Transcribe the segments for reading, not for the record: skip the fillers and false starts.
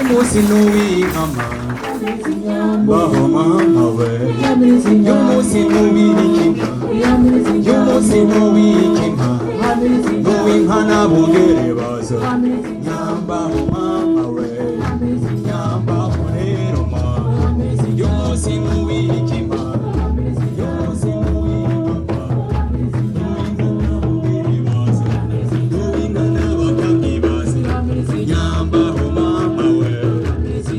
Uyu munsi nuw'inkama baho mama we. Uyu munsi nuw'ikima, uyu munsi nuw'ikima, nuw'inka n'abungere bazo. Nyambaho mama we, nyambaho rero ma. Uyu munsi nuw'ikima, uyu munsi nuw'inkama, nuw'inka n'abungere bazo, nuw'inka n'abakamyi bazo. Nyambaho mama we,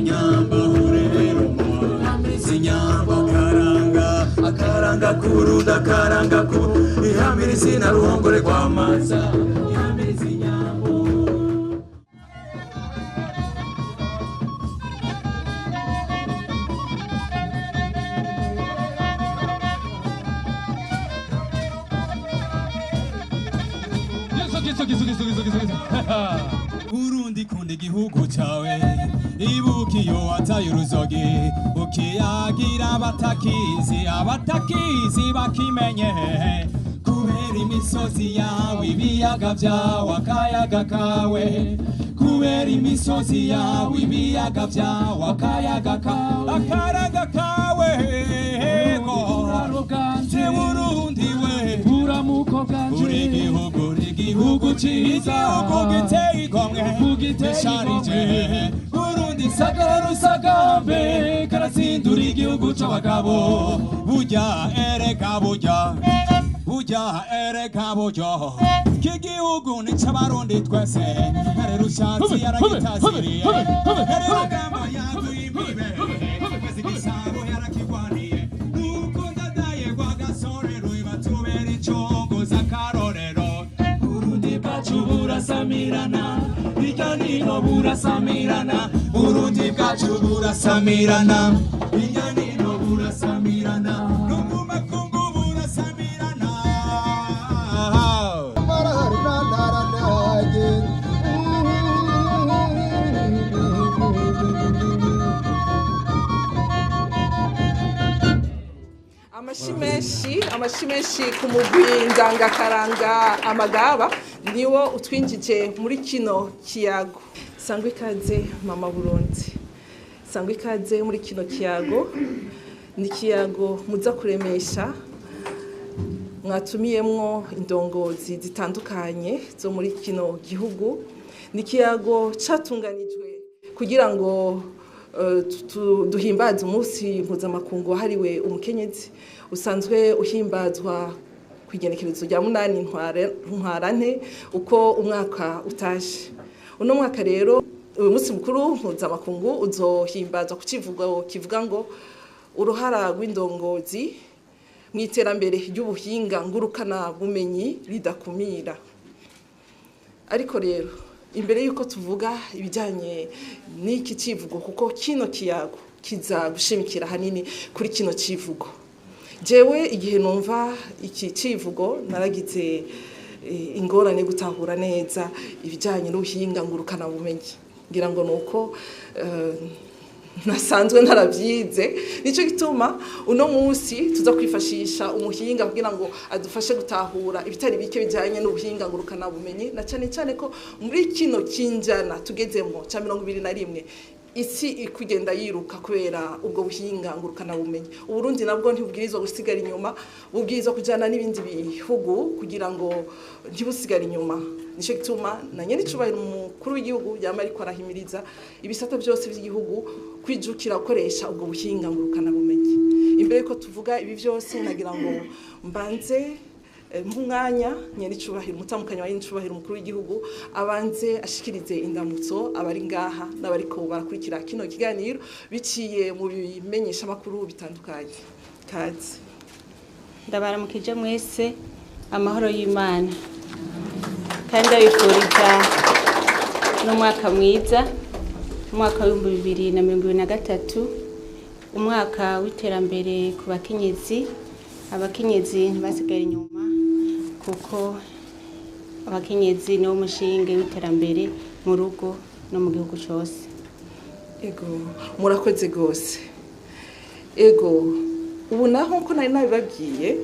nyambaho rero ma. Sinyamba karanga, akaranga kurunda, akaranga ku ihamirizi na ruhongore rw'amaza, ihamirizi nyambo. Burundi, kunda igihugu cawe, ibuka iyo wataye uruzogi, ukiyagira abatakizi, abatakizi bakimenye. Kubera imisozi yawe, ibiyaga vyawe, akayaga kawe, kubera imisozi yawe, ibiyaga vyawe, akayaga kawe, akaranga kawe. Je Burundi we, uri igihugu, uri igihugu ciza, igihugu giteye igomwe, gisharije. Burundi, sagara usagambe, karatsindura igihugu c'abagabo. Burya ereka burya, burya ereka burya, iki gihugu ni c'Abarundi twese. Kare Rushatsi yaragitaziriye, kare Rugamba yaguye imbibe, kwezi Gisabo yarakigwaniye, nuko Ndadaye Rwagasore rubatubera icongoza akarorero. Burundi bwacu burasamirana hirya nino, burasamirana. Burundi bwacu burasamirana hirya nino, burasamirana no mu makungu, burasamirana. Amashi menshi, amashi menshi ku mugwi ndangakaranga Amagaba, niwo utwinjije muri kino kiyago. Sangwa ikaze, mama Burundi, sangwa ikaze muri kino kiyago. Ni ikiyago muza kuremesha, mwatumiyemwo indongozi zitandukanye zo muri kino gihugu. Ni ikiyago catunganijwe kugira ngo duhimbaze umunsi mpuzamakungu wahariwe umukenyezi, usanzwe uhimbazwa ku igenekerezo rya 8 Ntwarante uko umwaka utashe. Uno mwaka rero, uyu munsi mukuru mpuzamakungu uzohimbazwa ku kivugo kivuga ngo "Uruhara rw'indongozi mu iterambere ry'ubuhinga ngurukana bumenyi ridakumira". Ariko rero, imbere y'uko tuvuga ibijyanye n'iki kivugo, kuko kino kiyago kiza gushimikira hanini kuri kino kivugo, jewe igihe numva iki kivugo naragize ingorane gutahura neza ibijyanye n'ubuhinga ngurukana bumenyi. Ngira ngo nuko nasanzwe ntarabyize. Nicyo gituma uno munsi tuza kwifashisha umuhinga kugira ngo adufashe gutahura ibitari bike bijyanye n'ubuhinga ngurukana bumenyi, na cyane cyane ko muri kino kinjana tugezemo cya 21, isi ikugenda yiruka kubera ubwo buhinga ngurukana bumenyi. Uburundi nabwo ntibubwirizwa gusigara inyuma, bubwirizwa kujyana n'ibindi bihugu kugira ngo ntibusigare inyuma. Nicyo gituma na nyene icubahiro umukuru w'igihugu yama ariko arahimiriza ibisata byose by'igihugu kwijukira gukoresha ubwo buhinga ngurukana bumenyi. Imbere yuko tuvuga ibi byose, nagira ngo mbanze nk'umwanya nyene icubahiro umutamukanyi wa icubahiro umukuru w'igihugu abanze ashikirize indamutso abari ngaha n'abariko barakurikira kino kiganiro biciye mu bimenyesha makuru bitandukanye. Kaze. Ndabaramukije mwese, amahoro y'Imana, kandi ndabifuriza n'umwaka mwiza, umwaka w'2023, umwaka w'iterambere ku bakenyezi. Abakenyezi ntibasigare inyuma, kuko abakenyezi niwo mushinge w'iterambere mu rugo no mu gihugu cyose. Ego, murakoze gose. Ego, ubu naho nko nari nabibabwiye,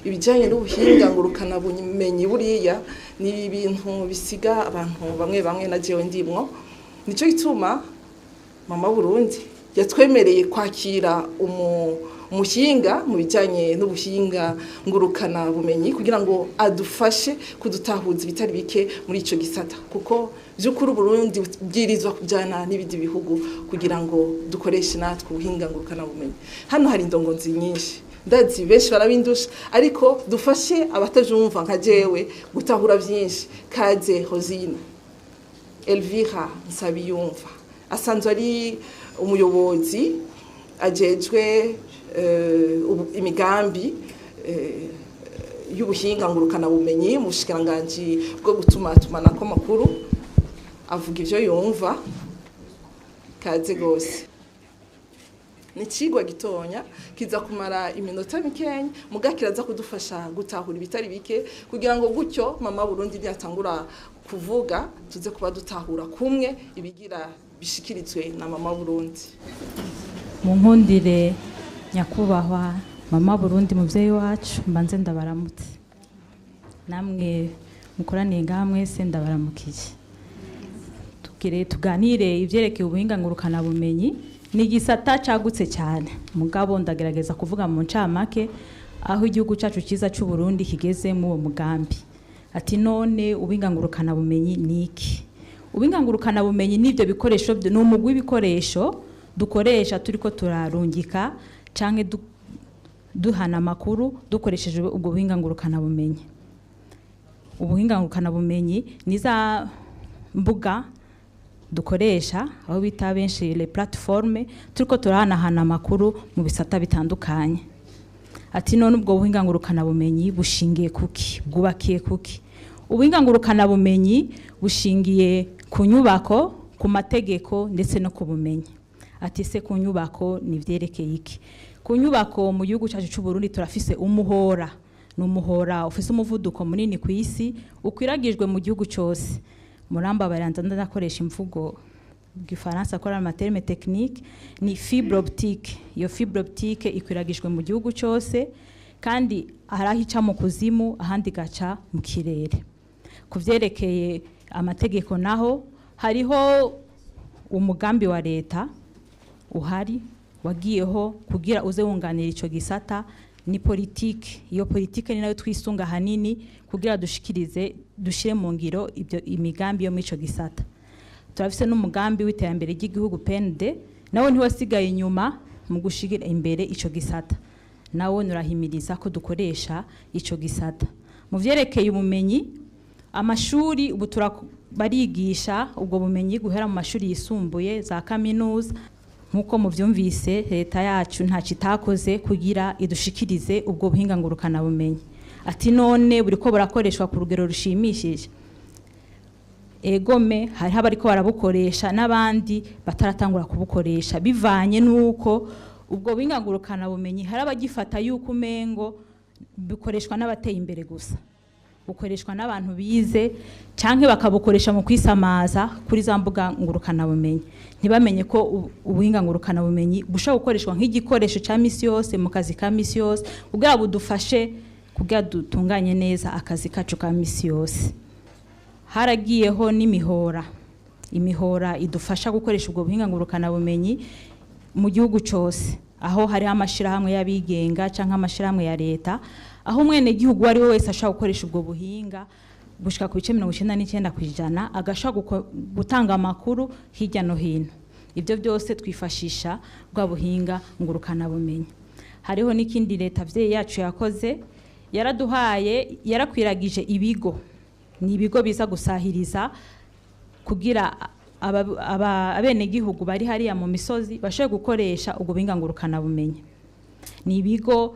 ibijyanye n'ubuhinga ngurukana bumenyi buriya ni ibintu bisiga abantu bamwe bamwe, na jewe ndimwo. Nicyo gituma Mama Burundi yatwemereye kwakira umuhinga mu bijyanye n'ubuhinga ngurukana bumenyi kugira ngo adufashe kudutahuza ibitari bike muri ico gisata, kuko by'ukuri Burundi bwirizwa kujyana n'ibindi bihugu kugira ngo dukoreshe natwe ubuhinga ngurukana bumenyi. Hano hari indongozi nyinshi, ndazi benshi barabindusha, ariko dufashe abatajumva nka jewe gutahura byinshi. Kaze Rosine Elvira Nsabiyumva asanzwe ari umuyobozi ajejwe imigambi y'ubuhinga ngurukana bumenyi mu bushikiranganji bwo gutuma tumanako makuru, avuga ivyo yumva. Kaze gose. Ni cigwa gitonya kiza kumara iminota mikenya, muga kiraza kudufasha gutahura ibitari bike kugira ngo gutyo Mama Burundi ntiyatangura kuvuga tuze kuba dutahura kumwe ibigira bishikirizwe na Mama Burundi. Mu nkundire nyakubahwa Mama Burundi muvyeyi wacu, mbanze ndabaramutse namwe mukoraniye ngaha mwese, ndabaramukije. Tugire tuganire ivyerekeye ubuhinga ngurukana bumenyi. Ni igisata cagutse cyane, mugabo ndagerageza kuvuga mu ncamake aho igihugu cacu cyiza cy'u Burundi kigeze mu uwo mugambi. Ati none ubuhinga ngurukana bumenyi ni iki? Ubuhinga ngurukana bumenyi nivyo bikoresho, ni umugwi w'ibikoresho dukoresha turiko turarungika canke duhana amakuru dukoresheje ubwo buhinga ngurukana bumenyi. Ubuhinga ngurukana bumenyi ni za mbuga dukoresha aho bita benshi les plateformes, turiko turahanahana amakuru mu bisata bitandukanye. Ati none ubwo buhinga ngurukana bumenyi bushingiye kuki? Bwubakiye kuki? Ubuhinga ngurukana bumenyi bushingiye ku nyubako, ku mategeko ndetse no ku bumenyi. Ati se ku nyubako ni vyerekeye iki? Ku nyubako mu gihugu cyacu cy'u Burundi turafise umuhora, ni umuhora ufise umuvuduko munini ku isi, ukwiragijwe mu gihugu cyose. Muramba baranza ndakoresha imvugo gifaransa akora ama terme technique, ni fibre optique. Iyo fibre optique ikwiragijwe mu gihugu cyose, kandi haraho ica mu kuzimu ahandi gaca mu kirere. Kuvyerekeye amategeko naho hariho umugambi wa leta uhari wagiyeho kugira uze wunganira ico gisata, ni politike. Iyo politike ni nayo twisunga hanini kugira dushikirize dushire mu ngiro ibyo imigambi yo muri ico gisata. Turafise n'umugambi w'iterambere ry'igihugu PND, nawo ntiwasigaye inyuma mu gushigira imbere ico gisata, nawo nurahimiriza ko dukoresha ico gisata. Mu vyerekeye ubumenyi, amashuri ubu barigisha ubwo bumenyi guhera mu mashuri yisumbuye za kaminuza. Nkuko muvyumvise leta yacu nta kitakoze kugira idushikirize ubwo buhinga ngurukana bumenyi. Ati none buriko burakoreshwa ku rugero rushimishije? Egome hariho abariko barabukoresha n'abandi bataratangura kubukoresha, bivanye nuko ubwo buhinga ngurukana bumenyi hari abagifata yuko umengo bukoreshwa n'abateye imbere gusa, bukoreshwa n'abantu bize canke bakabukoresha mu kwisamaza kuri za mbuga ngurukana bumenyi. Ntibamenye ko ubuhinga ngurukana bumenyi bushobora gukoreshwa nk'igikoresho ca misi yose mu kazi ka misi yose, kugira budufashe kugira dutunganye neza akazi kacu ka misi yose. Haragiyeho n'imihora, imihora idufasha gukoresha ubwo buhinga ngurukana bumenyi mu gihugu cyose, aho hari amashirahamwe y'abigenga canke amashirahamwe ya leta, aho umwene gihugu ari we wese ashobora gukoresha ubwo buhinga gushika ku bice 99% agashobora gutanga amakuru hirya no hino. Ibyo byose twifashisha bwa buhinga ngurukana bumenyi. Hariho n'ikindi leta vyeyi yacu yakoze, yaraduhaye, yarakwiragije ibigo, ni ibigo biza gusahiriza kugira abenegihugu bari hariya mu misozi bashobore gukoresha ubwo buhinga ngurukana bumenyi. Ni ibigo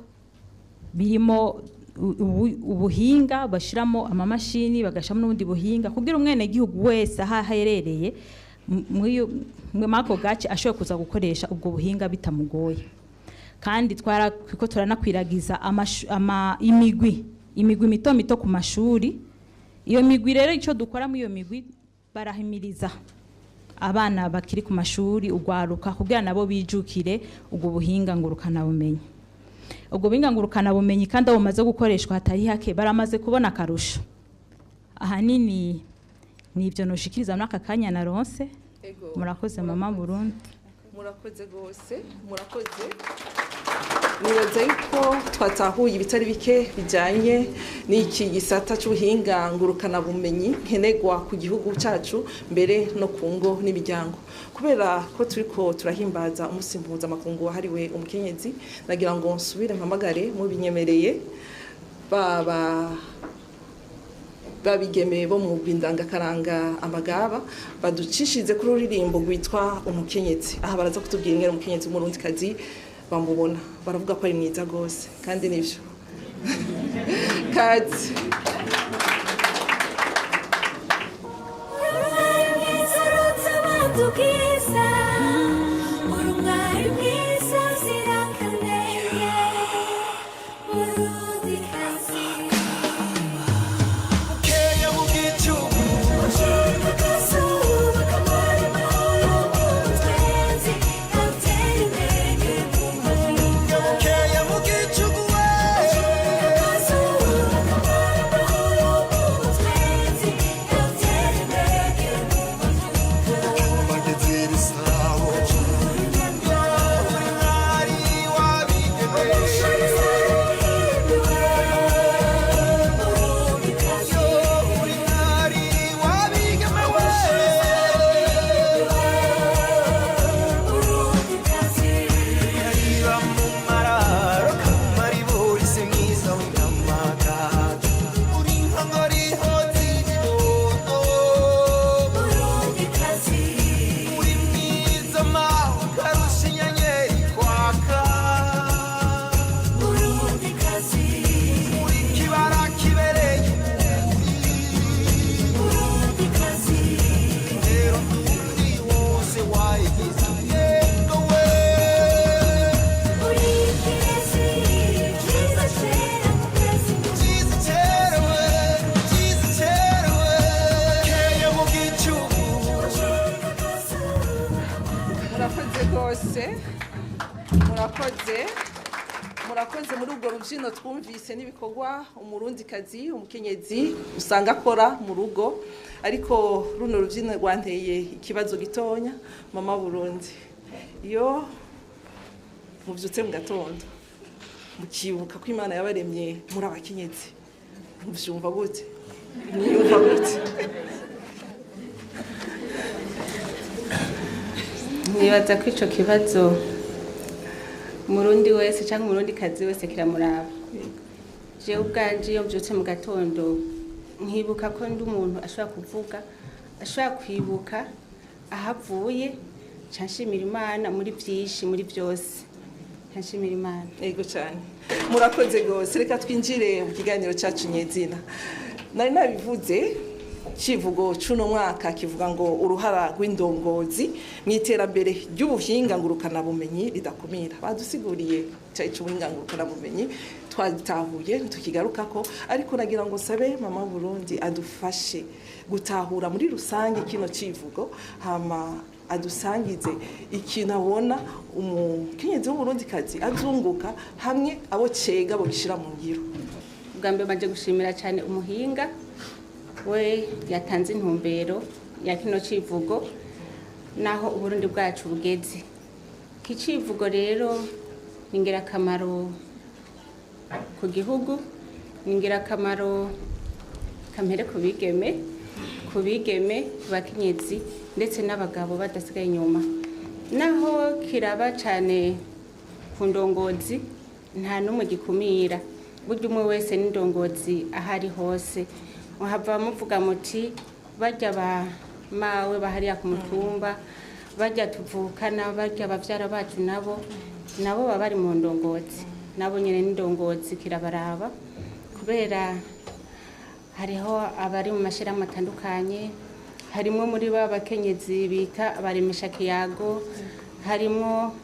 birimo ubuhinga bashiramo amamashini bagashamo n'ubundi buhinga kugira umwenegihugu wese aho aherereye muri mako gace ashobore kuza gukoresha ubwo buhinga bitamugoye. Kandi twariko turanakwiragiza imigwi mito mito ku mashuri. Iyo migwi rero ico dukora muri iyo migwi, barahimiriza abana bakiri ku mashuri ugwaruka kugira nabo bijukire ubwo buhinga ngurukana bumenyi. Ubwo buhinga ngurukana bumenyi kandi abo bumaze gukoreshwa hatari hake baramaze kubona akarusho. Ahanini nibyo noshikiriza muri aka kanya naronse. Murakoze Mama Burundi. Murakoze gose, murakoze. Nibaza yuko twatahuye ibitari bike bijyanye n'iki gisata cy'ubuhinga ngurukanabumenyi nkenerwa ku gihugu cyacu, mbere no ku ngo n'imiryango. Kubera ko turiko turahimbaza umunsi mpuzamakungu wahariwe umukenyezi, nagira ngo nsubire mpamagare mubinyemereye baba babigeme bo mu bindangakaranga amagaba baducishize kuri ruririmbo rwitwa umukenyezi. Aha baraza kutubwira ingene umukenyezi w'umurundikazi bamubona, baravuga ko ari mwiza gose kandi nivyo. Kazi. Murakoze muri urwo rubyino twumvise n'ibikorwa umurundikazi umukenyezi usanga akora mu rugo, ariko runo rubyino rwanteye ikibazo gitonya. Mama Burundi, iyo muvyutse mu gatondo mukibuka ko Imana yabaremye muri abakenyezi, muvyumva gute? Mwiyumva gute? Nibaza ko ico kibazo Murundi wese cyangwa umurundi kazi wese kiramuraba. Jewe ubwanje iyo mbyutse mu gatondo nkibuka ko ndi umuntu ashobora kuvuga, ashobora kwibuka ahavuye, nshimira Imana muri byinshi, muri byose, nshimira Imana. Yego cyane, murakoze gose. Reka twinjire mu kiganiro cyacu nyezina. Nari nabivuze, civugo cuno mwaka kivuga ngo uruhara rw'indongozi mu iterambere ry'ubuhinga ngurukanabumenyi ridakumira. Badusiguriye cyayi cy'ubuhinga ngurukanabumenyi, twatahuye tukigarukako, ariko nagira ngo sabe Mama Burundi adufashe gutahura muri rusange kino civugo, hama adusangize ikintu abona umukenyezi w'umurundikazi azunguka hamwe abo cega bobishira mu ngiro. Ubwa mbere maje gushimira cyane umuhinga we yatanze intumbero ya kino civugo naho Uburundi bwacu bugeze. Iki civugo rero ni ingirakamaro ku gihugu, ni ingirakamaro kamere ku bigeme, ku bakenyezi ndetse n'abagabo badasigaye inyuma. Naho kiraba cyane ku ndongozi, nta n'umwe gikumira, burya umwe wese n'indongozi ahari hose. Muhava muvuga muti barya ba mawe bahariya ku mutumba, barya tuvukana, barya bavyara bacu, nabo baba bari mu ndongozi, nabo nyene n'indongozi kirabaraba, kubera hariho abari mu mashirahamwe atandukanye, harimo muri ba bakenyezi bita abaremesha kiyago, harimo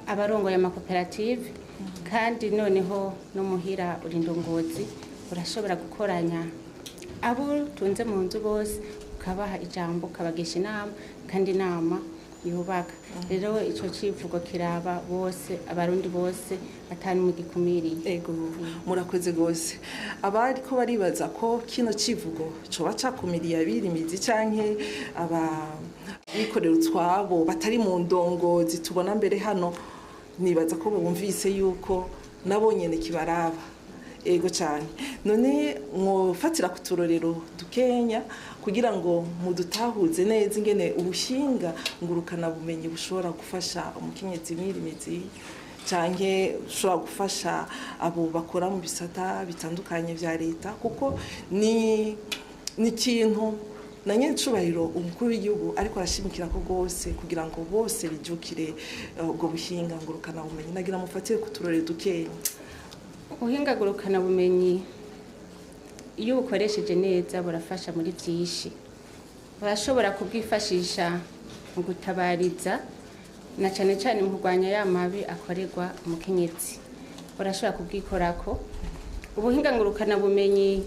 abarongoye amakoperative, kandi noneho no muhira uri ndongozi urashobora gukoranya abo tunze mu nzu bose, ukabaha ijambo, ukabagisha inama, kandi inama yubaka. Rero ico civugo kiraba bose, abarundi bose atanu mu gikumiriye. Ego, murakoze gose. Abariko baribaza ko kino civugo coba cakumiriye abirimizi canke aba bikorera utwabo batari mu ndongozi tubona mbere hano, nibaza ko bumvise yuko nabo nyene kibaraba. Ego cyane. None mwofatira ku turorero dukenya kugira ngo mudutahuze neza ingene ubuhinga ngurukana bumenyi bushobora gufasha umukenyezi mwirimizi canke ushobora gufasha abo bakora mu bisata bitandukanye vya leta, kuko ni ikintu na nyencubahiro umukuru w'igihugu ariko arashimikira ko gose kugira ngo bose bijukire ubwo buhinga ngurukana bumenyi. Nagira mufatire ku turorero dukenya. Ubuhinga ngurukana bumenyi iyo ubukoresheje neza burafasha muri byinshi. Urashobora kubwifashisha mu gutabariza na cyane cyane mu kurwanya ya mabi akorerwa umukenyezi. Urashobora kubwikorako. Ubuhinga ngurukana bumenyi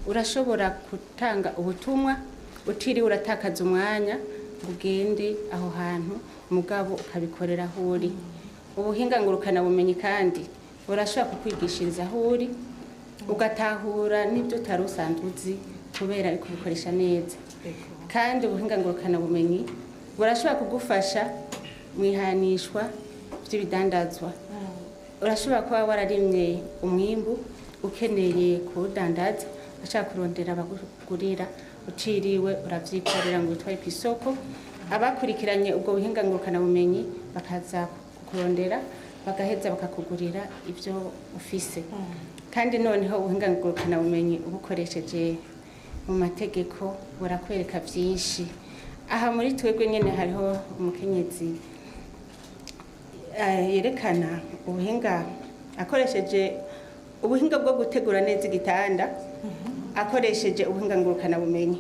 urashobora gutanga ubutumwa utiriwe uratakaza umwanya ngo ugende aho hantu, mugabo ukabikorera aho uri. Ubuhinga ngurukana bumenyi kandi urashobora kukwigishiriza aho uri, ugatahura n'ibyo utari usanzwe uzi kubera ariko kubikoresha neza. Kandi ubuhinga ngurukana bumenyi burashobora kugufasha mu ihanishwa ry'ibidandazwa. Urashobora kuba wararimye umwimbu ukeneye kuwudandaza, ashaka kurondera abagurira, uciriwe uravyikorera ngo utware ku isoko. Abakurikiranye ubwo buhinga ngurukana bumenyi bakaza kukurondera, bagaheza bakakugurira ibyo ufise. Kandi noneho ubuhinga ngurukana bumenyi ubukoresheje mu mategeko burakwereka byinshi. Aha muri twebwe nyene hariho umukenyezi yerekana ubuhinga akoresheje ubuhinga bwo gutegura neza igitanda, akoresheje ubuhinga ngurukana bumenyi.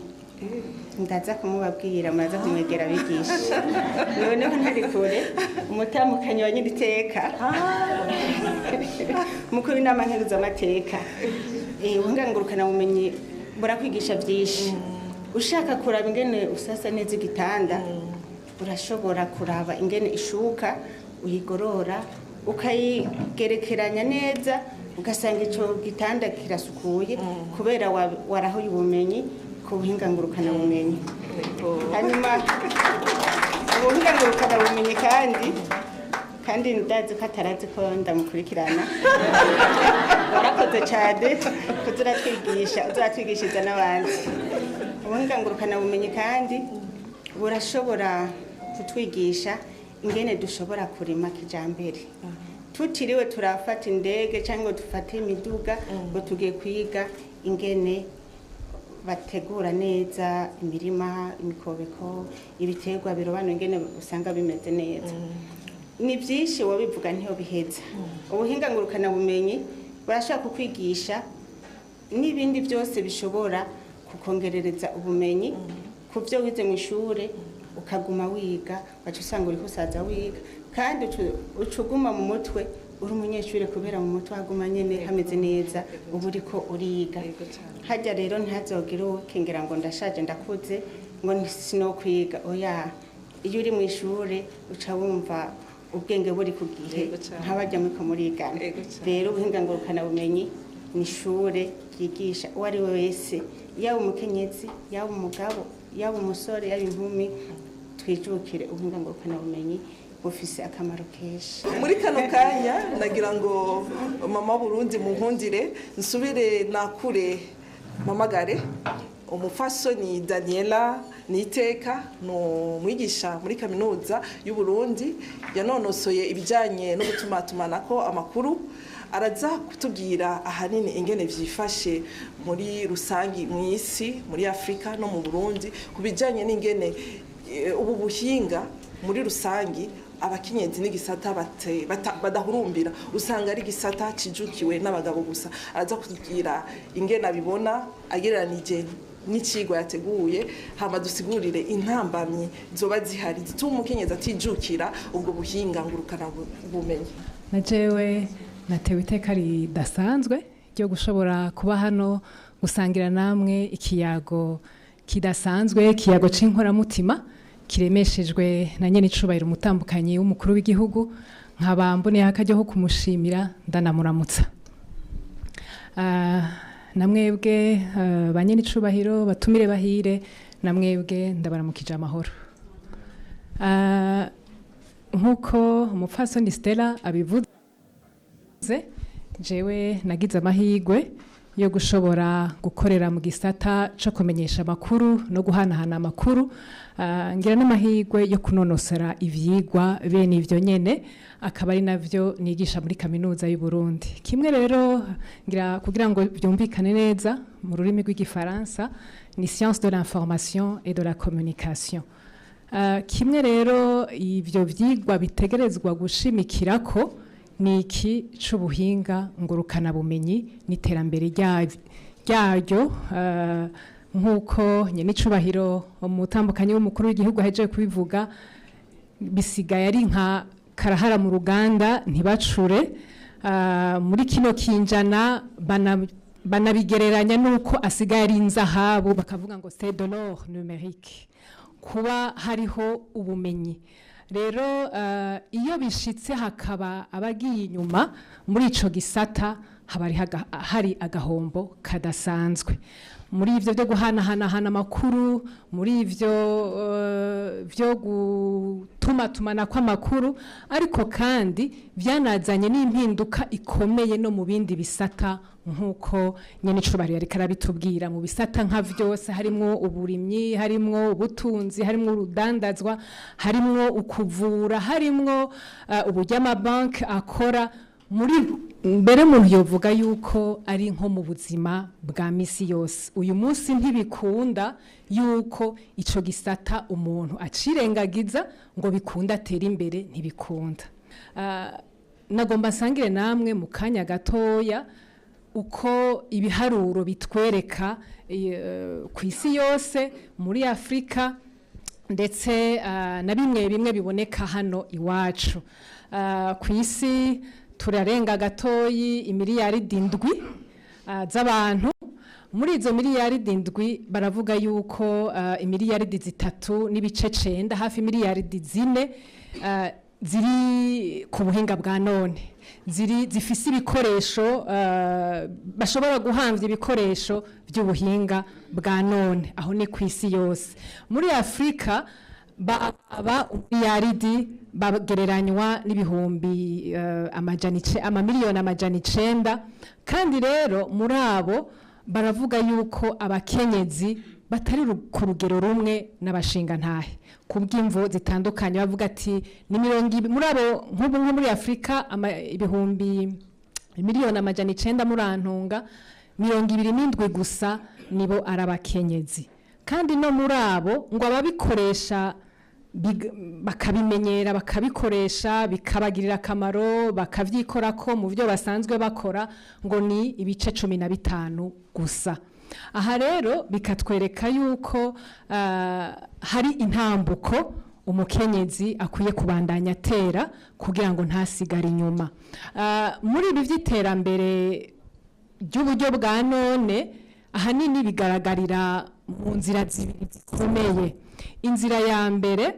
Ndaza kumubabwira, muraza kumwegera abigisha. Noneho ntari kure, umutamukanyi wa nyiriteka mukuru w'inama nkenguzamateka. Ubuhinga ngurukana bumenyi burakwigisha byinshi. Ushaka kuraba ingene usasa neza igitanda, urashobora kuraba ingene ishuka uyigorora, ukayigerekeranya neza, ugasanga ico gitanda kirasukuye kubera warahoye ubumenyi ku buhinga ngurukana bumenyi. Hanyuma ubuhinga ngurukana bumenyi kandi ndazi ko atarazi ko ndamukurikirana. Warakoze cyane kuzuratwigisha, uzuratwigishiriza n'abandi. Ubuhinga ngurukana bumenyi kandi burashobora kutwigisha ingene dushobora kurima kijambere. Tutiriwe turafata indege cyangwa dufate imiduga ngo tugiye kwiga ingene bategura neza imirima, imikobeko, ibiterwa birobanura ingene usanga bimeze neza. Ni byinshi wabivuga ntiyo biheza. Ubuhinga ngurukana bumenyi burashobora kukwigisha n'ibindi byose bishobora kukongerereza ubumenyi ku byo wize mu ishure, ukaguma wiga, wacu usanga uriko usaza wiga, kandi ucuguma mu mutwe uri umunyeshuri kubera mu mutwe haguma nyene hameze neza, uba uriko uriga. Hajya rero ntazogire uwukengera ngo ndashaje ndakuze ngo sinokwiga. Oya, iyo uri mu ishure uca wumva ubwenge buri ku gihe, ntabajya muriko murigana. Rero ubuhinga ngurukana bumenyi ni ishure ryigisha uwo ari we wese, yaba umukenyezi, yaba umugabo, yaba umusore, yaba inkumi. Twijukire ubuhinga ngurukana bumenyi bufise akamaro kenshi. Muri kano kanya nagira ngo mama Burundi munkundire nsubire nakure mpamagare umufasoni Daniela Niteka, ni umwigisha muri kaminuza y'u Burundi, yanonosoye ibijyanye no gutumatumanako amakuru. Araza kutubwira ahanini ingene vyifashe muri rusangi mu isi, muri Afrika no mu Burundi, ku bijyanye n'ingene ubu buhinga muri rusangi abakenyezi n'igisata badahurumbira, usanga ari igisata cijukiwe n'abagabo gusa. Araza kutubwira ingene abibona agereranije n'icigwa yateguye, hama dusigurire intambamyi zoba zihari zituma umukenyezi atijukira ubwo buhinga ngurukana bumenyi. Na jewe natewe iteka ridasanzwe ryo gushobora kuba hano gusangira namwe ikiyago kidasanzwe, ikiyago c'inkoramutima Kiremeshejwe na nyene icubahiro umutambukanyi w'umukuru w'igihugu, nkaba mboneye akaryo ko kumushimira ndanamuramutsa. Namwebwe ba nyene icubahiro batumire bahire, namwebwe ndabaramukije amahoro. Nk'uko umupfasoni Stella abivuze, jewe nagize amahirwe yo gushobora gukorera mu gisata co kumenyesha amakuru no guhanahana amakuru, ngira n'amahirwe yo kunonosora ivyigwa bene ivyo nyene, akaba ari navyo nigisha muri kaminuza y'u Burundi. Kimwe rero ngira kugira ngo byumvikane neza mu rurimi rw'igifaransa ni science de l'information et de la communication. Kimwe rero ivyo vyigwa bitegerezwa gushimikirako ni iki c'ubuhinga ngurukanabumenyi n'iterambere ryaryo, nk'uko nyene icubahiro umutambukanyi w'umukuru w'igihugu ahejeje kubivuga, bisigaye ari nka karahara mu ruganda ntibacure. Muri kino kinjana banabigereranya nuko asigaye ari inzahabu, bakavuga ngo c'est de l'or numérique, kuba hariho ubumenyi. Rero iyo bishitse hakaba abagiye inyuma muri ico gisata, haba hari agahombo kadasanzwe muri ivyo byo guhanahanahana amakuru, muri ivyo byo gutumatumana kw'amakuru, ariko kandi byanazanye n'impinduka ikomeye no mu bindi bisata, nk'uko nyene icubahiro yariko arabitubwira. Mu bisata nka vyose harimwo uburimyi, harimwo ubutunzi, harimwo urudandazwa, harimwo ukuvura, harimwo uburyo amabanki akora, muri mbere umuntu yovuga yuko ari nko mu buzima bwa misi yose. Uyu munsi ntibikunda yuko ico gisata umuntu acirengagiza ngo bikunda atere imbere, ntibikunda. Nagomba nsangire namwe mu kanya gatoya uko ibiharuro bitwereka ku isi yose, muri Afrika, ndetse na bimwe bimwe biboneka hano iwacu. Ku isi turarenga gatoyi imiliyaridi 7 z'abantu. Muri izo miliyaridi 7 baravuga yuko imiliyaridi 3.9, hafi miliyaridi 4, ziri ku buhinga bwa none, ziri zifise ibikoresho, bashobora guhamvya ibikoresho by'ubuhinga bwa none. Aho ni ku isi yose. Muri Afrika baba umiliyaridi bagereranywa n'ibihumbi amamiliyoni 900. Kandi rero muri abo baravuga yuko abakenyezi batari ku rugero rumwe n'abashingantahe kubw'imvo zitandukanye. Bavuga ati ni 20 muri abo, nk'ubu nko muri Afrika ibihumbi miliyoni 900, murantunga, 27 gusa nibo arabakenyezi. Kandi no muri abo ngo ababikoresha bakabimenyera, bakabikoresha bikabagirira akamaro, bakavyikorako mu byo basanzwe bakora, ngo ni ibice 15 gusa. Aha rero bikatwereka yuko hari intambuko umukenyezi akwiye kubandanya atera kugira ngo ntasigare inyuma. Muri ibi vy'iterambere ry'uburyo bwa none, ahanini bigaragarira mu nzira zibiri zikomeye. Inzira ya mbere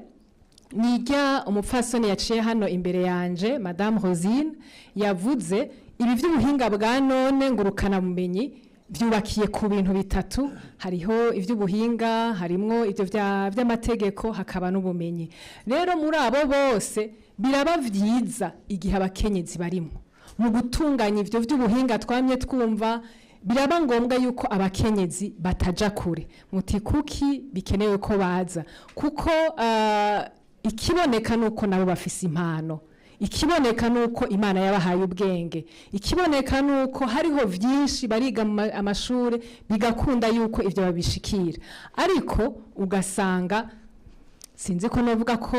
nijya umupfasoni yaciye hano imbere yanje, Madame Rosine, yavuze ibi vy'ubuhinga bwa none ngurukana bumenyi byubakiye ku bintu bitatu: hariho ivy'ubuhinga, harimwo ivyo vy'amategeko, hakaba n'ubumenyi. Rero muri abo bose biraba vyiza igihe abakenyezi barimo mu gutunganya ivyo vy'ubuhinga twamye twumva. Biraba ngombwa yuko abakenyezi bataja kure. Muti kuki bikenewe ko baza? Kuko ikiboneka nuko nabo bafise impano, ikiboneka nuko Imana yabahaye ubwenge, ikiboneka nuko hariho vyinshi bariga mu amashure bigakunda yuko ivyo babishikira, ariko ugasanga sinzi ko novuga ko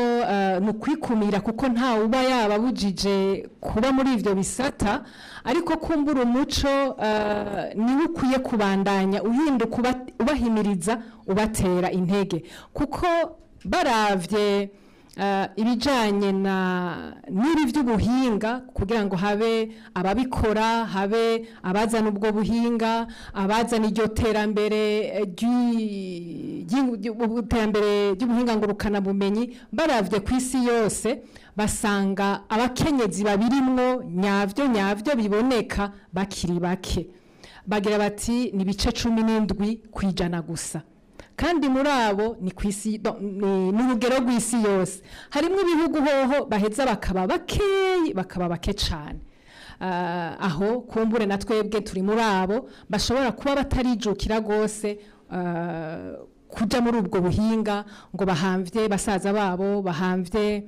nukwikumira, kuko nta uba yababujije kuba muri ivyo bisata, ariko kumbura umuco niwe ukwiye kubandanya uhinduka, ubahimiriza, ubatera intege, kuko baravye Ibijanye na n'ibi by'ubuhinga, kugira ngo habe ababikora, habe abazana ubwo buhinga, abazana iryo terambere iterambere ry'ubuhinga ngurukana bumenyi, baravye ku isi yose basanga abakenyezi babirimwo nyavyo nyavyo biboneka bakiri bake. Bagira bati ni bice 17% gusa, kandi muri abo ni kwisi ni urugero rw'isi yose. Harimo ibihugu hoho baheza bakaba bakeyi, bakaba bake cane. Aho kumbure na twebwe turi muri abo bashobora kuba batarijukira gose kuja muri ubwo buhinga ngo bahamvye basaza babo, bahamvye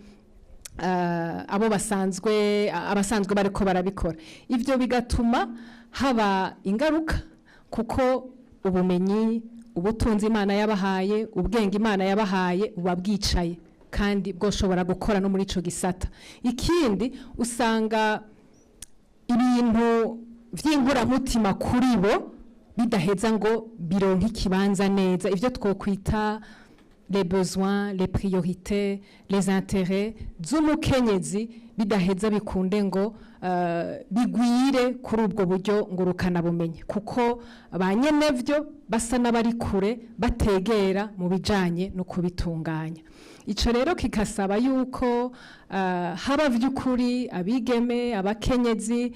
abo basanzwe abasanzwe bariko barabikora. Ivyo bigatuma haba ingaruka, kuko ubumenyi, ubutunzi Imana yabahaye, ubwenge Imana yabahaye buba bwicaye kandi bwoshobora gukora no muri ico gisata. Ikindi, usanga ibintu vy'inkoramutima kuri bo bidaheza ngo bironke ikibanza neza, ivyo twokwita les besoins, les priorités, les intérêts z'umukenyezi bidaheza bikunde ngo bigwire kuri ubwo buryo ngurukana bumenyi, kuko ba nyenevyo basa n'abari kure, bategera mu bijanye no kubitunganya. Ico rero kikasaba yuko haba vy'ukuri abigeme, abakenyezi.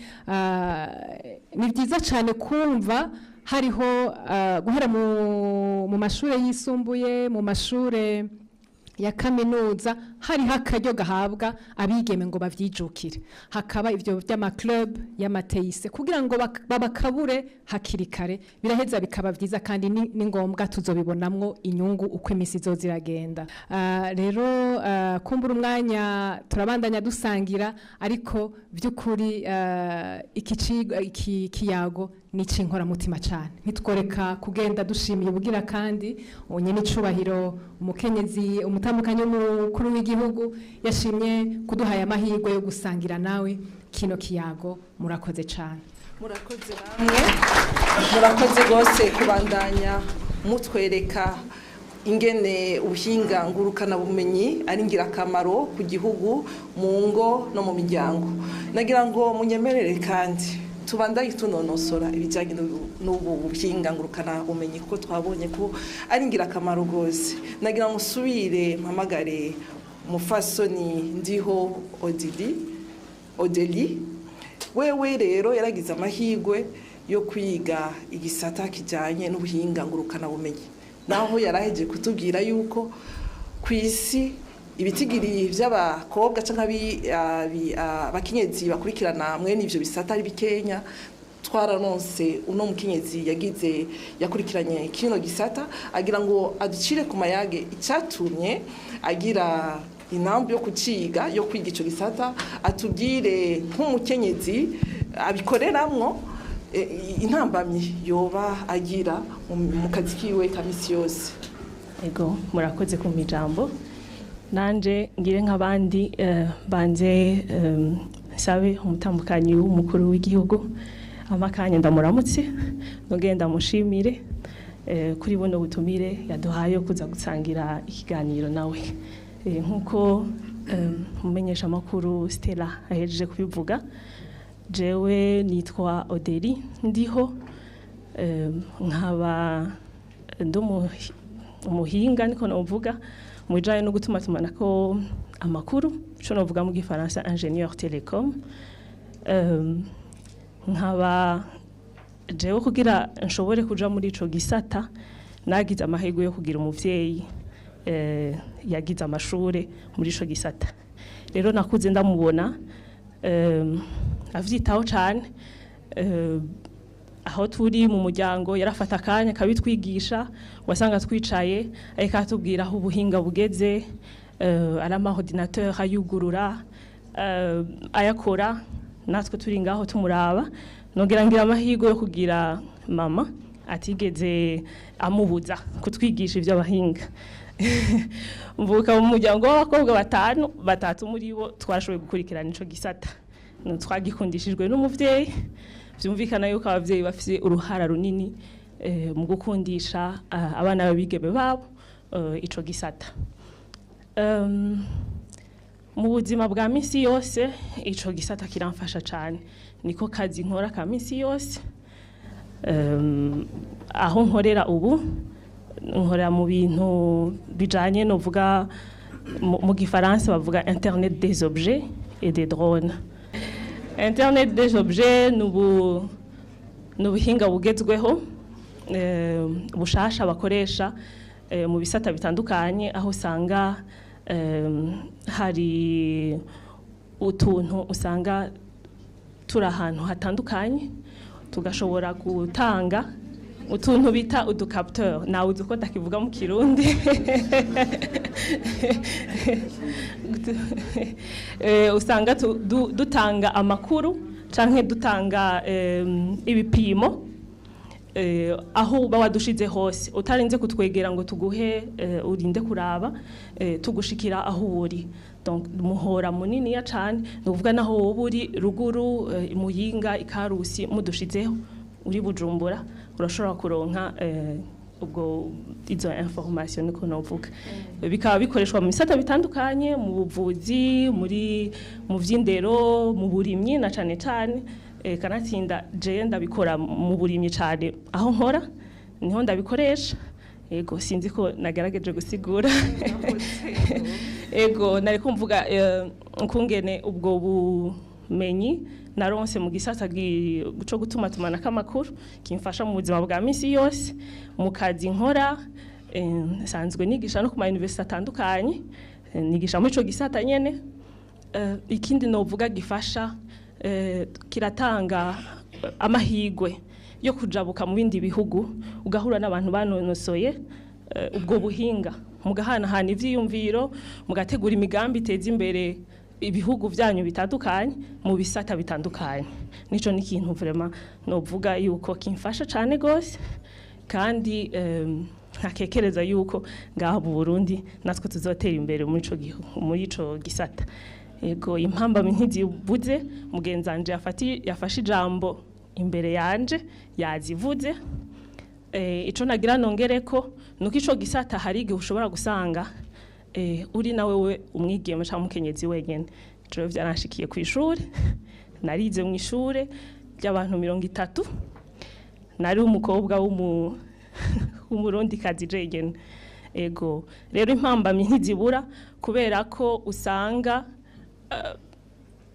Ni vyiza cane kumva hariho guhera mu mashure yisumbuye, mu mashure ya kaminuza, hariho akaryo gahabwa abigeme ngo bavyijukire, hakaba ivyo vy'ama club y'amateyise kugira ngo babakabure hakiri kare. Biraheza bikaba vyiza kandi ni ngombwa, tuzobibonamwo inyungu uko imisi izoza iragenda. Rero kumbura umwanya turabandanya dusangira, ariko vy'ukuri iki iki kiyago ni ic'inkoramutima cane. Ntitworeka kugenda dushimiye ubugira kandi nyene icubahiro umukenyezi umutambukanyi w'umukuru w'igihugu yashimye kuduhaye amahirwe yo gusangira nawe kino kiyago. Murakoze cane. Murakoze namwe, murakoze rwose kubandanya mutwereka ingene ubuhinga ngurukana bumenyi ari ingirakamaro ku gihugu, mu ngo no mu miryango. Nagira ngo munyemerere kandi tubandanye tunonosora ibijyanye n'ubu buhinga ngurukana bumenyi, kuko twabonye ko ari ingirakamaro rwose. Nagira ngo usubire mpamagare umufasoni Ndiho Odili Odeli. Wewe rero yaragize amahirwe yo kwiga igisata kijyanye n'ubuhinga ngurukana bumenyi, naho yaraheje kutubwira yuko ku isi ibitigiri by'abakobwa cyangwa abakenyezi bakurikirana mwene ivyo bisata ari bikenya. Twaranonse uno mukenyezi yagize yakurikiranye kino gisata, agira ngo aducire ku mayage icyatumye agira inambu yo kuciga, yo kwiga ico gisata, atubwire nk'umukenyezi abikoreramwo intambamyi yoba agira mu kazi kiwe ka misi yose. Ego, murakoze kumpa ijambo. Nanje ngire nk'abandi, banze nsabe umutambukanyi w'umukuru w'igihugu amakanya ndamuramutse, nongere ndamushimire kuri buno butumire yaduhaye yo kuza gusangira ikiganiro nawe. Nk'uko umumenyesha amakuru Stella ahejeje kubivuga, jewe nitwa Odeli Ndiho, nkaba ndi umuhinga, niko novuga, mu bijanye no gutuma tumanako amakuru, ico novuga mu gifaransa ingénieur télécom. Nkaba jewe kugira nshobore kuja muri ico gisata nagize amahirwe yo kugira umuvyeyi yagize amashure muri ico gisata. Rero nakuze ndamubona avyitaho cane. Aho turi mu muryango yarafata akanya akabitwigisha, wasanga twicaye ariko atubwira aho ubuhinga bugeze, ari ama ordinateur ayugurura, ayakora, natwe turi ngaho tumuraba. Nongera ngira amahirwe yo kugira mama atigeze amubuza kutwigisha ivy'abahinga. Mvuka mu muryango w'abakobwa batanu, batatu muri bo twashoboye gukurikirana ico gisata. Twagikundishijwe n'umuvyeyi. Vyumvikana yuko abavyeyi bafise uruhara runini mu gukundisha abana b'abigeme babo ico gisata. Mu buzima bwa misi yose ico gisata kiramfasha cyane, niko kazi nkora ka misi yose. Aho nkorera ubu nkorera mu bintu bijanye, novuga mu gifaransa bavuga internet des objets et des drones. Internet des objets nubu nubuhinga bugezweho bushasha bakoresha mu bisata bitandukanye, aho usanga hari utuntu usanga turi ahantu hatandukanye, tugashobora gutanga utuntu bita uducapteur. Nawe uzi uko ndakivuga mu Kirundi. Usanga dutanga amakuru canke dutanga ibipimo aho uba wadushize hose, utarinze kutwegera ngo tuguhe urinde kuraba, tugushikira aho uri. Donc muhora munini ya cane, nukuvuga naho wowe uri ruguru, Muyinga, Ikarusi, mudushizeho uri Bujumbura, urashobora kuronka ubwo izo information, niko novuga. Bikaba bikoreshwa mu bisata bitandukanye, mu buvuzi, muri mu vy'indero, mu burimyi na cane cane. Kanatsinda jewe ndabikora mu burimyi cane, aho nkora niho ndabikoresha. Ego, sinzi ko nagerageje gusigura. Ego, nariko mvuga ukungene ubwo bumenyi naronse mu gisata co gutuma tumanako amakuru kimfasha mu buzima bwa misi yose, mu kazi nkora. Nsanzwe nigisha no ku ma university atandukanye, nigisha muri ico gisata nyene. Ikindi novuga gifasha, kiratanga amahigwe yo kujabuka mu bindi bihugu, ugahura n'abantu banonosoye ubwo buhinga, mugahanahana ivyiyumviro, mugategura imigambi iteza imbere ibihugu vyanyu bitandukanye mu bisata bitandukanye. Nico ni ikintu vraiment novuga yuko kimfasha cane gose, kandi ntakekereza yuko ngaha mu Burundi natwe tuzotera imbere muri ico gihugu, muri ico gisata. Ego, impambamyi ntizibuze, mugenzanje yafashe ijambo imbere yanje yazivuze. Ico nagira nongereko nuko ico gisata hari igihe ushobora gusanga uri nawe we umwigeme canke umukenyezi wenyene. Ico rero vyaranshikiye kw'ishure, narize mu ishure ry'abantu 30, nari umukobwa w'umurundikazi jenyene. Ego, rero impambamyi ntizibura, kubera ko usanga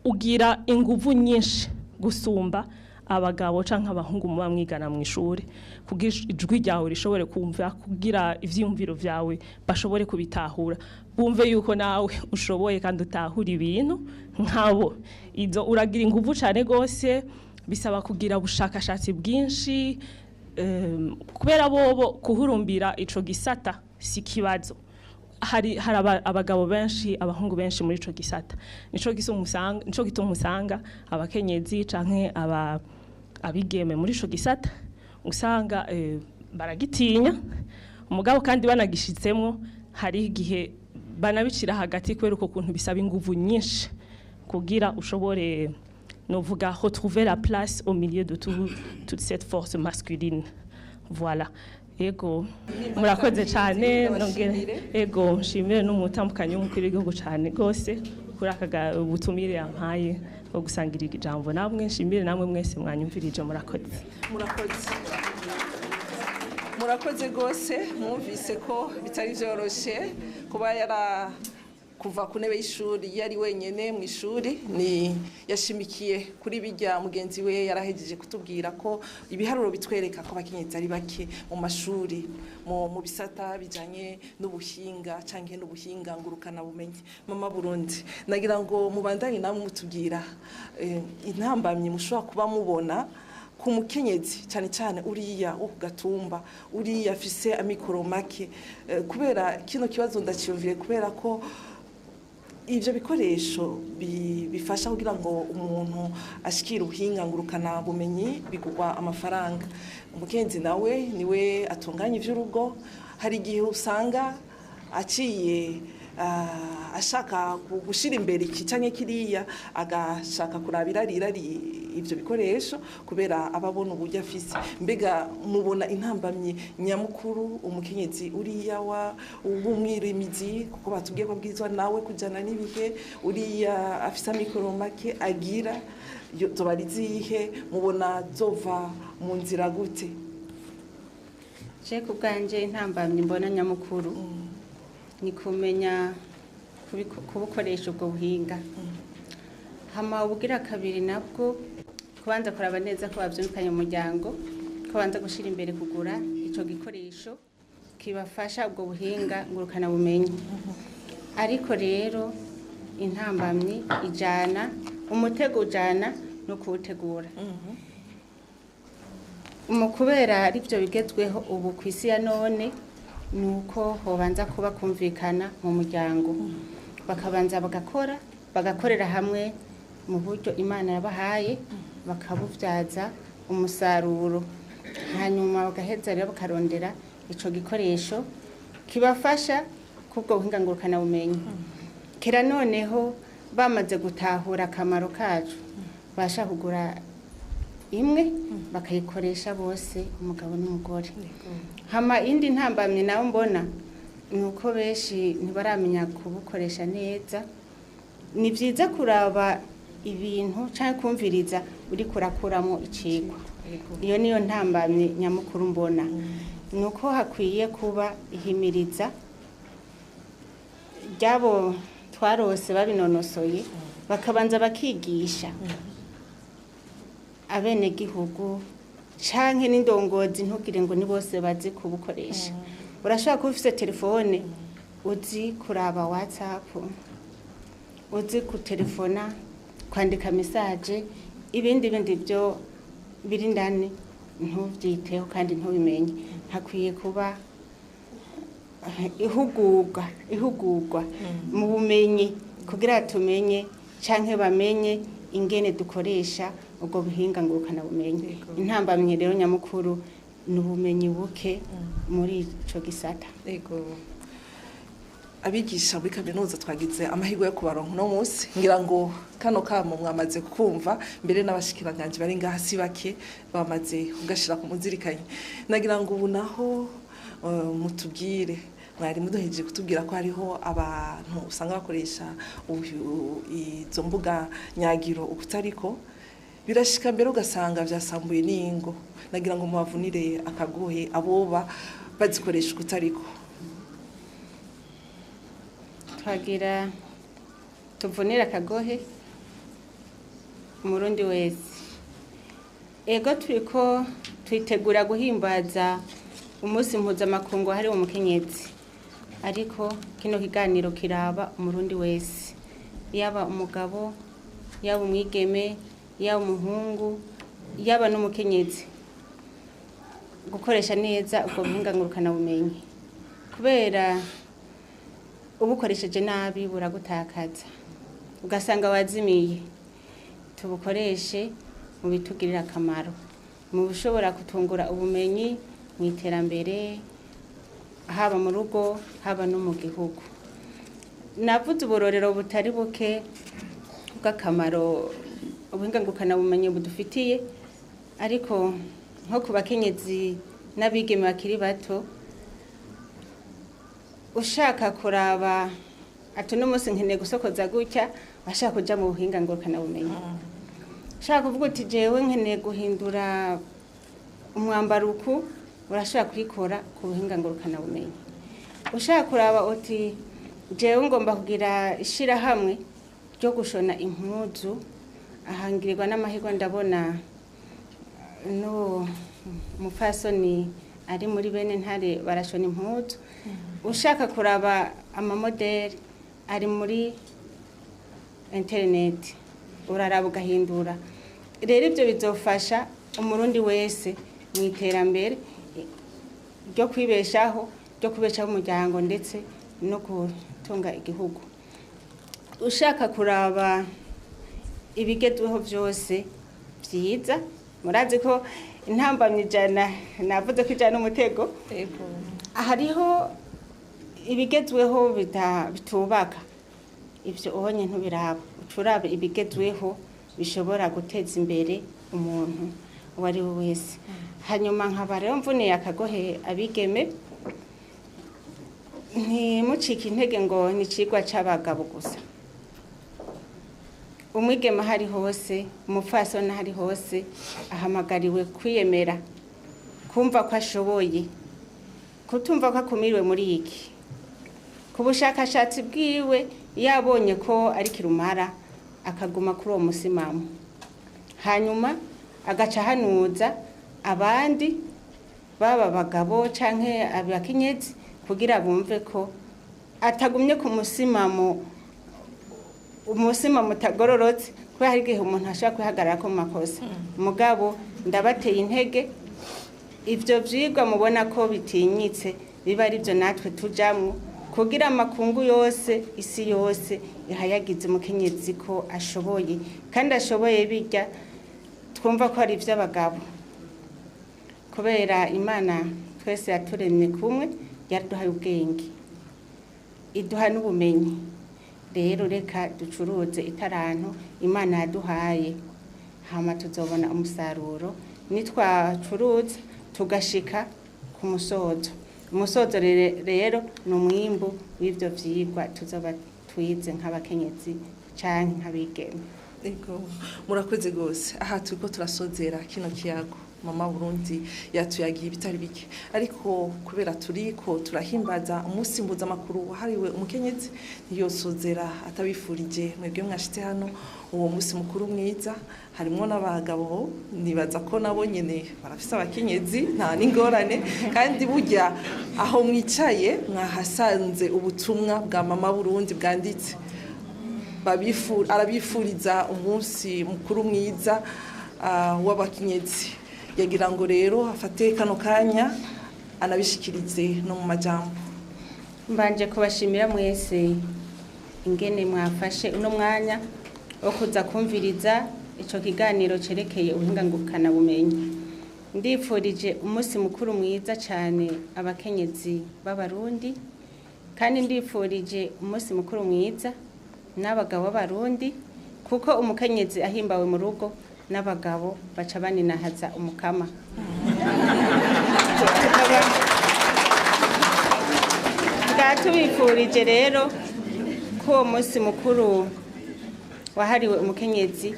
ugira inguvu nyinshi gusumba abagabo canke abahungu muba mwigana mu ishure, kugira ijwi ryawe rishobore kumva, kugira ivyiyumviro vyawe bashobore kubitahura, bumve yuko nawe ushoboye kandi utahura ibintu nkabo. Izo uragira inguvu cane gose, bisaba kugira ubushakashatsi bwinshi, kubera bobo kuhurumbira ico gisata si kibazo. Hari abagabo benshi, abahungu benshi muri ico gisata. Nico gisuma nico gituma usanga abakenyezi canke abigeme muri ico gisata usanga baragitinya, umugabo kandi banagishitsemwo hari igihe banabicira hagati, kubera uko kuntu bisaba inguvu nyinshi kugira ushobore, novuga, retrouver la place au milieu de toute cette force masculine. Voilà. Ego, murakoze cyane. Nongere ego nshimire n'umutambukanyi w'umukuru w'igihugu cyane gose kuri aka butumire yampaye bwo gusangira ijambo namwe. Nshimire namwe mwese mwanyumvirije, murakoze. Murakoze, murakoze gose. Mwumvise ko bitari vyoroshe kuba yara kuva ku ntebe y'ishuri yari wenyene mu ishuri. Ni yashimikiye kuri bijya mugenzi we yarahejeje kutubwira, ko ibiharuro bitwereka ko abakenyezi ari bake mu mashuri, mu bisata bijanye n'ubuhinga canke n'ubuhinga ngurukana bumenyi. Mama Burundi, nagira ngo mubandanye namwe mutubwira intambamyi mushobora kuba mubona ku mukenyezi, cyane cyane uriya wo ku gatumba, uriya afise amikoro make. Kubera kino kibazo ndaciyumvire kubera ko ivyo bikoresho bifasha kugira ngo umuntu ashikire ubuhinga ngurukana bumenyi bigurwa amafaranga. Umukenyezi nawe niwe atunganya ivy'urugo, hari igihe usanga aciye ashaka gushira imbere iki canke kiriya, agashaka kuraba irari ivyo bikoresho kubera ababona uburyo afise. Mbega mubona intambamyi nyamukuru umukenyezi uriya wa w'umwirimizi, kuko batubwiye ko abwirizwa nawe kujana n'ibihe, uriya afise amikoro make agira, zoba ari izihe? Mubona zova mu nzira gute? Je ku bwanje intambamyi mbona nyamukuru ni kumenya kubukoresha ubwo buhinga. Hama ubugira kabiri nabwo kubanza kuraba neza ko bavyumvikanye mu muryango, ko banza gushira imbere kugura ico gikoresho kibafasha ubwo buhinga ngurukana bumenyi. Ariko rero intambamyi ijana umutego ujana no kuwutegura. Mu kubera arivyo bigezweho ubu kw'isi ya none, nuko hobanza kuba kumvikana mu muryango, bakabanza bagakora, bagakorera hamwe mu buryo Imana yabahaye, bakabubyaza umusaruro, hanyuma bagaheza rero bakarondera ico gikoresho kibafasha kubwo buhinga ngurukana bumenyi. Kera noneho bamaze gutahura akamaro kacu, basha kugura imwe bakayikoresha bose, umugabo n'umugore. Hama indi ntambamye nawe mbona nuko benshi ntibaramenya kubukoresha neza. Ni vyiza kuraba ibintu canke kumviriza uri kurakuramo icigwa. Iyo niyo ntambamye nyamukuru mbona, nuko hakwiye kuba ihimiriza ryabo twarose babinonosoye, bakabanza bakigisha abenegihugu canke n'indongozi. Ntugire ngo ni bose bazi kubukoresha. Urashobora kuba ufise telefone, uzi kuraba WhatsApp, uzi kutelefona, kwandika message, ibindi bindi byo biri ndani ntuvyiteho kandi ntubimenye. Hakwiye kuba ihugurwa mu bumenyi kugira tumenye canke bamenye ingene dukoresha ubwo buhinga ngurukana bumenyi. Intambamye rero nyamukuru ni ubumenyi buke muri ico gisata. Ego. Abigisha muri kaminuza twagize amahirwe yo kubaronka uno munsi, ngira ngo kano kamo mwamaze kumva, mbere n'abashikiranganje bari ngaha si bake bamaze kugashira ku muzirikanyi. Nagira ngo ubu naho mutubwire, mwari muduhejeje kutubwira ko hariho abantu usanga bakoresha izo mbuga nyagiro ukutariko, birashika mbere ugasanga vyasambuye n'ingo. Nagira ngo mubavunire akagohe aboba bazikoresha ukutariko. Twagira tuvunire akagohe umurundi wese. Ego, turiko twitegura guhimbaza umunsi mpuzamakungu wahariwe umukenyezi, ariko kino kiganiro kiraba umurundi wese, yaba umugabo, yaba umwigeme, yaba umuhungu, yaba n'umukenyezi, gukoresha neza ubwo buhinga ngurukanabumenyi, kubera ubukoresheje nabi buragutakaza ugasanga wazimiye. Tubukoreshe mu bitugirira akamaro, mu bushobora kutungura ubumenyi mu iterambere, haba mu rugo haba no mu gihugu. Navuze uburorero butari buke bw'akamaro ubuhinga ngurukanabumenyi budufitiye, ariko nko ku bakenyezi n'abigeme bakiri bato, ushaka kuraba ati uno munsi nkeneye gusokoza gutya, bashaka kuja mu buhinga ngurukanabumenyi. Ushaka kuvuga uti jewe nkeneye guhindura umwambaro uku, urashobora kubikora ku buhinga ngurukanabumenyi. Ushaka kuraba uti jewe ngomba kugira ishirahamwe ryo gushona impuzu, ahangirirwa n'amahirwe ndabona no mupfasoni ari muri bene ntare barashona impuzu. Ushaka kuraba amamodeli ari muri interineti, uraraba ugahindura. Rero ibyo bizofasha umurundi wese mu iterambere ryo kwibeshaho, ryo kubeshaho umuryango ndetse no gutunga igihugu. Ushaka kuraba ibigezweho byose byiza, murazi ko intambamyi ijana, navuze ko ijana umutego. Hariho Ibigezweho bitubaka ibyo ubonye ntubiraba, ucurabe ibigezweho bishobora guteza imbere umuntu uwo ari we wese. Hanyuma nkaba rero mvuniye akagohe abigeme, ntimucike intege ngo ni icigwa c'abagabo gusa. Umwigeme aho ari hose, umupfasoni aho ari hose, ahamagariwe kwiyemera, kumva ko ashoboye, kutumva ko akumiriwe muri iki. Ku bushakashatsi bwiwe yabonye ko ari kirumara, akaguma kuri uwo musimamo, hanyuma agaca ahanuza abandi baba abagabo canke abakenyezi kugira bumve ko atagumye ku musimamo, umusimamo utagororotse, kubera hari igihe umuntu ashobora kwihagarara ko mu makosa. Mugabo ndabateye intege, ivyo vyigwa mubona ko bitinyitse biba ari byo natwe tujamwo kugira amakungu yose, isi yose ihayagize umukenyezi ko ashoboye, kandi ashoboye bijya twumva ko ari ivy'abagabo, kubera Imana twese yaturemye kumwe, yaraduhaye ubwenge, iduha n'ubumenyi. Rero reka ducuruze itaranto Imana yaduhaye, hama tuzobona umusaruro nitwacuruza tugashika ku musozo. Umusozo rero ni umwimbu w'ivyo vyigwa tuzoba twize nk'abakenyezi canke nk'abigeme. Ego, murakoze gose. Aha turiko turasozera kino kiyago. Mama Burundi yatuyagiye ibitari bike, ariko kubera turiko turahimbaza umunsi mpuzamakuru wahariwe umukenyezi, ntiyosozera atabifurije mwebwe mwashitse hano uwo munsi mukuru mwiza. Harimwo n'abagabo, nibaza ko nabo nyene barafise abakenyezi, nta n'ingorane. Kandi burya aho mwicaye mwahasanze ubutumwa bwa Mama Burundi bwanditse, arabifuriza umunsi mukuru mwiza w'abakenyezi. Yagira ngo rero afate kano kanya anabishikirize no mu majambo. Mbanje kubashimira mwese ingene mwafashe uno mwanya wo kuza kumviriza ico kiganiro cerekeye ubuhinga ngurukana bumenyi. Ndifurije umunsi mukuru mwiza cyane abakenyezi b'Abarundi, kandi ndifurije umunsi mukuru mwiza n'abagabo b'Abarundi, kuko umukenyezi ahimbawe mu rugo n'abagabo baca baninahaza umukama. Tubifurije rero ko uwo munsi mukuru wahariwe umukenyezi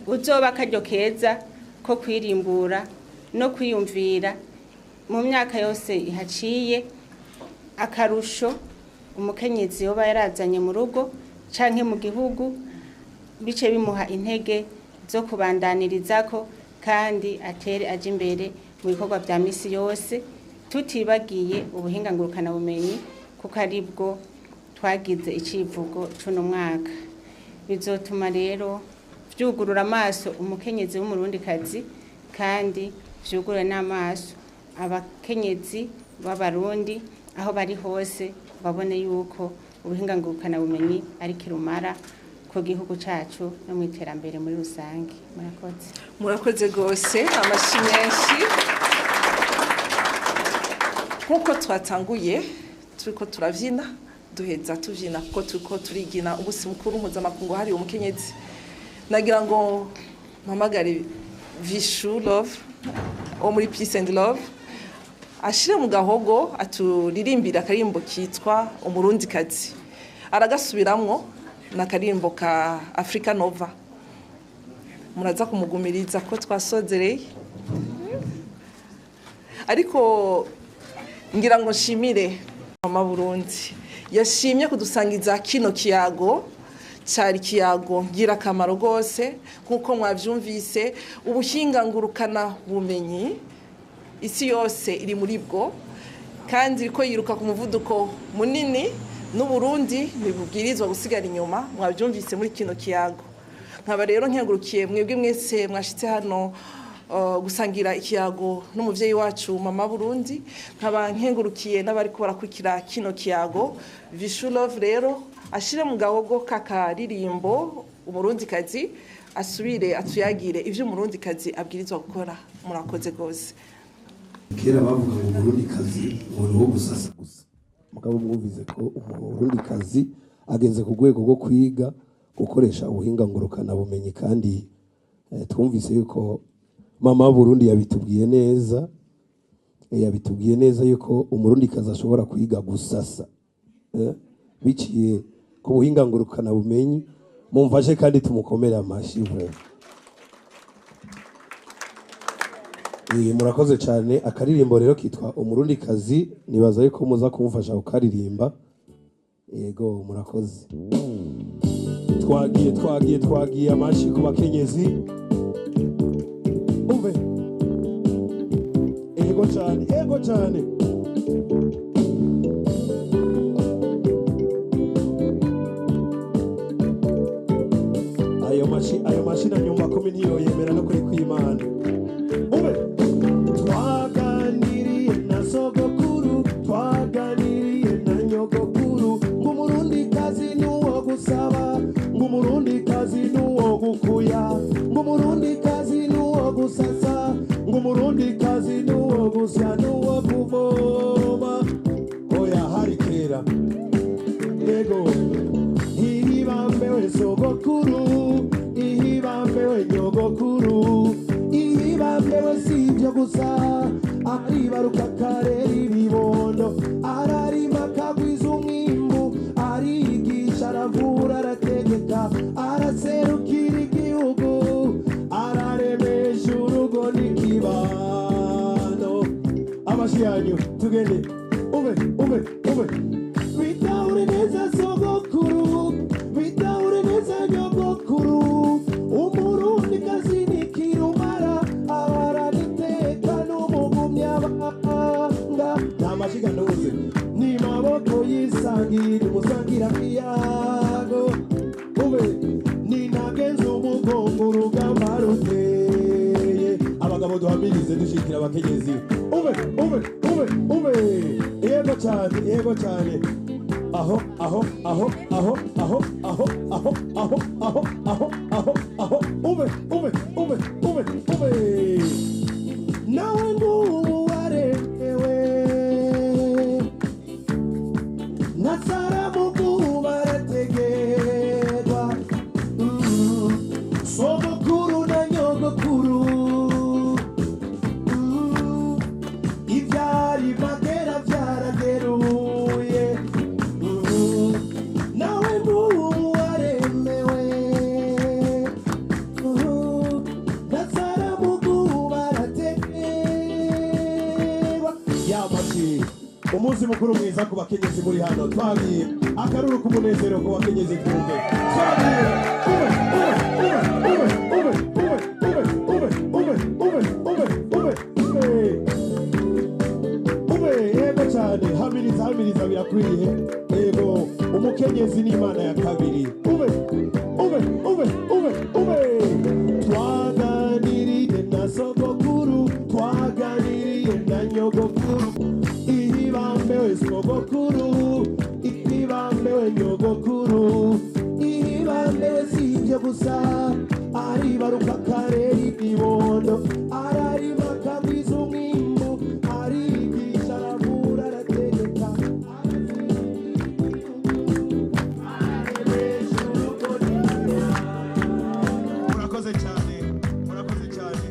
uzoba akaryo keza ko kwirimbura no kwiyumvira mu myaka yose ihaciye akarusho umukenyezi yoba yarazanye mu rugo canke mu gihugu, bice bimuha intege zo kubandanyirizako kandi atere aje imbere mu bikorwa vya misi yose, tutibagiye ubuhinga ngurukana bumenyi kuko aribwo twagize icivugo c'uno mwaka. Bizotuma rero vyugurura amaso umukenyezi w'umurundikazi, kandi vyugurure n'amaso abakenyezi b'Abarundi aho bari hose, babone yuko ubuhinga ngurukana bumenyi ari kirumara ku gihugu cacu no mu iterambere muri rusange. Murakoze. Murakoze gose, amashi menshi. Nkuko twatanguye turiko turavyina, duheza tuvyina kuko turiko turigina umunsi mukuru mpuzamakungu wahariwe umukenyezi. Nagira ngo mpamagare Vishu Love wo muri Peace and Love ashire mu gahogo aturirimbira akarimbo kitwa Umurundikazi, aragasubiramwo na karimbo ka Africa Nova. Muraza kumugumiriza ko twasozereye, ariko ngira ngo nshimire Mama Burundi yashimye kudusangiza kino kiyago. Cari kiyago ngira akamaro gose, nkuko mwavyumvise ubuhinga ngurukana bumenyi isi yose iri muri bwo, kandi iriko yiruka ku muvuduko munini, n'Uburundi ntibubwirizwa gusigara inyuma. Mwavyumvise muri kino kiyago. Nkaba rero nkengurukiye mwebwe mwese mwashitse hano gusangira ikiyago n'umuvyeyi wacu Mama Burundi. Nkaba nkengurukiye n'abariko barakurikira kino kiyago. Vishu Love rero ashire mu gahogo kakaririmbo Umurundikazi, asubire atuyagire ivyo Umurundikazi abwirizwa gukora. Murakoze gose. Kera bavuga ngo Umurundikazi ngo ni uwo gusasa gusa. Mugabo mwumvise ko umurundikazi ageze ku rwego rwo kwiga gukoresha ubuhinga ngurukanabumenyi, kandi twumvise yuko mama Burundi yabitubwiye neza, yabitubwiye neza yuko umurundikazi ashobora kwiga gusasa biciye ku buhinga ngurukanabumenyi. Mumfashe kandi tumukomere amashi vraiment. Murakoze cyane. Akaririmbo rero kitwa Umurundikazi, nibaza yuko muza kumufasha kukaririmba. Yego, murakoze. Twagiye, twagiye, twagiye. Amashi ku bakenyezi. Umve, yego cyane, yego cyane. Ayo mashi, ayo mashi na nyumba kumi ntiyoyemera no kuri kw'Imana. Umve, twaganiriye na sogokuru, twaganiriye na nyogokuru, ngo umurundikazi n'uwo gusaba, ngo umurundikazi n'uwo gukuya, ngo umurundikazi n'uwo gusasa, ngo umurundikazi n'uwo gusya, n'uwo kuvoma. Oya, hari kera. Yego, ihibambewe sogokuru, ihibambewe nyogokuru, ihibambewe si ibyo gusa, aribaruka karera ibibondo, ararima akagwiza umwimbu, arigisha, aravura, arategeka, araserukira igihugu, araremesha urugo n'ikibano. Amashi yanyu, tugende. Ube, ube, ube. Bitahure neza sogokuru, bitahure neza nyogokuru, umurundikazi ni kirumara, abaraniteka n'umugumyabanga. Nta mashiga ntuze ni maboko yisangira umusangira miyago. Ube, ninagenza umugongo urugamba ruteye. Abagabo duhamirize dushikira abakenyezi. Ube, ube, ube, ube. Yego cyane, yego cyane. Aho, aho, aho, aho, aho, aho, aho, aho, aho, aho, aho, aho. Ube, ube, ube, ube, ube. Nawe ngubu waremewe nasaramugu barategerwa. Sogokuru na nyogokuru, ibyari magera byarageruye. Nawe ngubu waremewe nasaramugu barategerwa. Yamashi, umunsi mukuru mwiza ku bakenyezi muri hano. Twagiye, akaruru k'umunezero ku bakenyezi, twumve. Twagiye. Ube, ube, ube, ube, ube, ube, ube, ube, ube, ube, ube, ube, ube. Yego cyane. Hamiriza, hamiriza, birakwiye. Yego, umukenyezi ni Imana ya kabiri. Ube, ube, ube, ube, ube. Twaganiriye na sogokuru, twaganiriye na nyogokuru, ihibambewe sogokuru, ihibambewe nyogokuru, ihibambewe si ibyo gusa, aribaruka karera ibibondo, ararima akagwiza umwimbu, arigisha, aravura, arategeka, araremesha urugo n'imana. Murakoze cyane, murakoze cyane.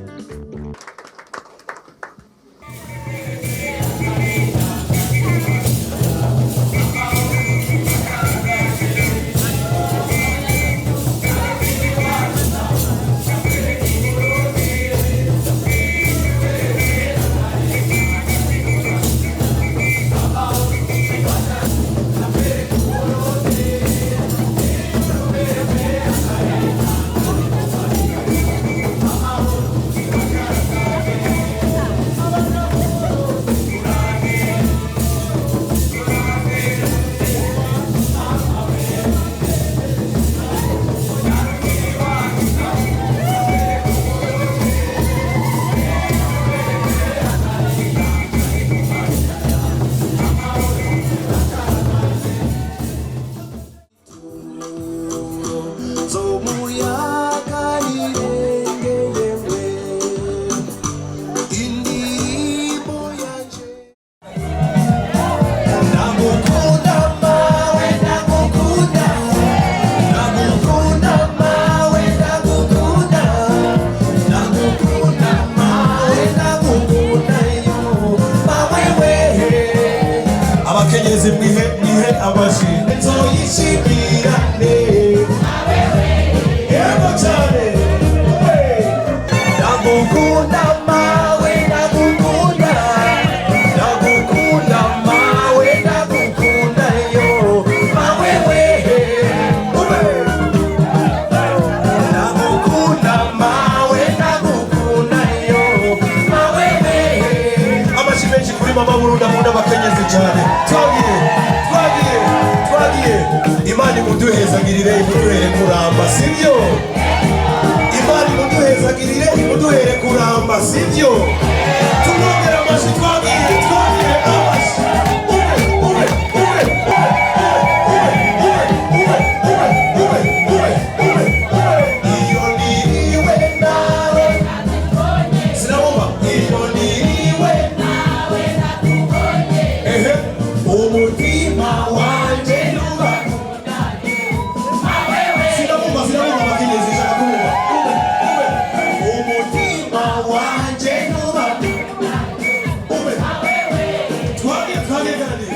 Sibyo? Tumwongera amashyi. Twagiye, twagiye, amashyi. Ube, ube, ube, ube, ube, ube, ube, ube, ube, ube, ube. Iyo niriwe nawe sinabumva, iyo niriwe nawe, ehe, umutima wanje nuba sinabumva, sinabumva. Abakenyezi, shaka kumva. Ube, ube, umutima wanje nuba, ube. Twagiye, twagiye kandi.